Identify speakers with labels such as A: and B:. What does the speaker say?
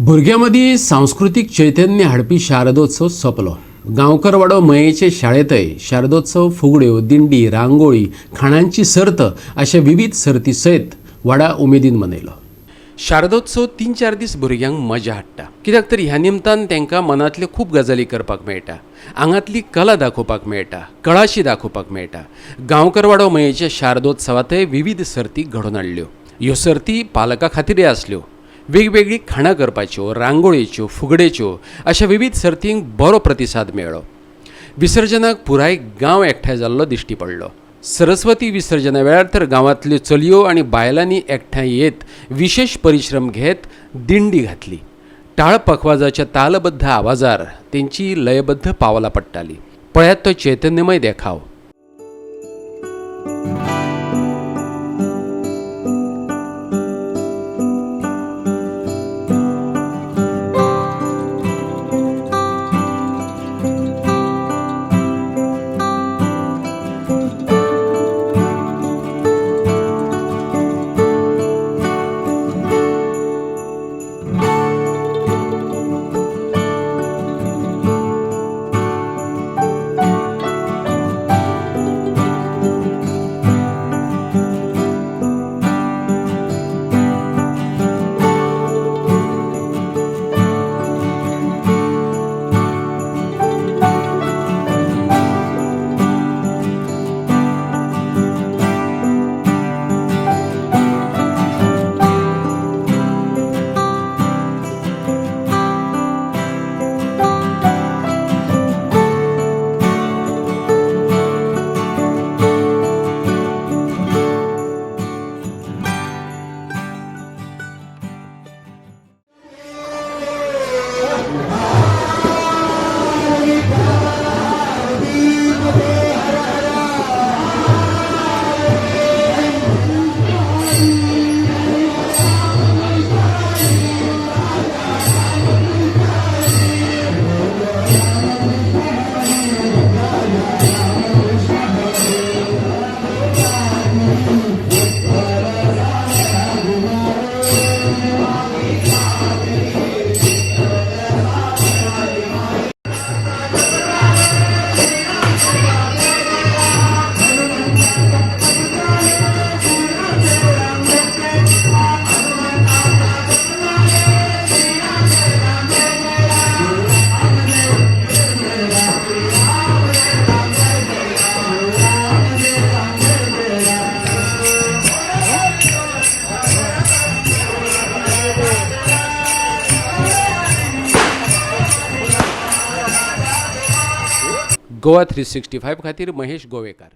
A: भुरग्यां मदीं सांस्कृतीक चैतन्य हाडपी शारदोत्सव सोंपलो. गांवकरवाडो मयेचे शाळेंतय शारदोत्सव फुगड्यो, दिंडी, रांगोळी, खाणांची सर्त अशा विविध सर्ती सयत व्हडा उमेदीन मनयलो. शारदोत्सव 3-4 दीस भुरग्यांक मजा हाडटा, कित्याक तर ह्या निमतान तांकां मनांतल्यो खूब गजाली करपाक मेळटा, आंगांतली कला दाखोवपाक मेळटा, कळाशी दाखोवपाक मेळटा. गांवकरवाडो मयेच्या शारदोत्सवांतय विविध सर्ती घडोवन हाडल्यो. ह्यो सर्ती पालकां खातीरय आसल्यो. वेगवेगळीं खाणां करपाच्यो, रांगोळेच्यो, फुगडेच्यो अशा विविध सर्तींक बरो प्रतिसाद मेळ्ळो. विसर्जनाक पुराय गांव एकठांय जाल्लो दिश्टी पडलो. सरस्वती विसर्जना वेळार तर गांवांतल्यो चलयो आनी बायलांनी एकठांय येत विशेश परिश्रम घेत दिंडी घातली. टाळ पखवाजाच्या तालबद्ध आवाजार तेंची लयबद्ध पावलां पडटालीं. पळयात तो चैतन्यमय देखाव. गोवा 365 खातीर महेश गोवेकार.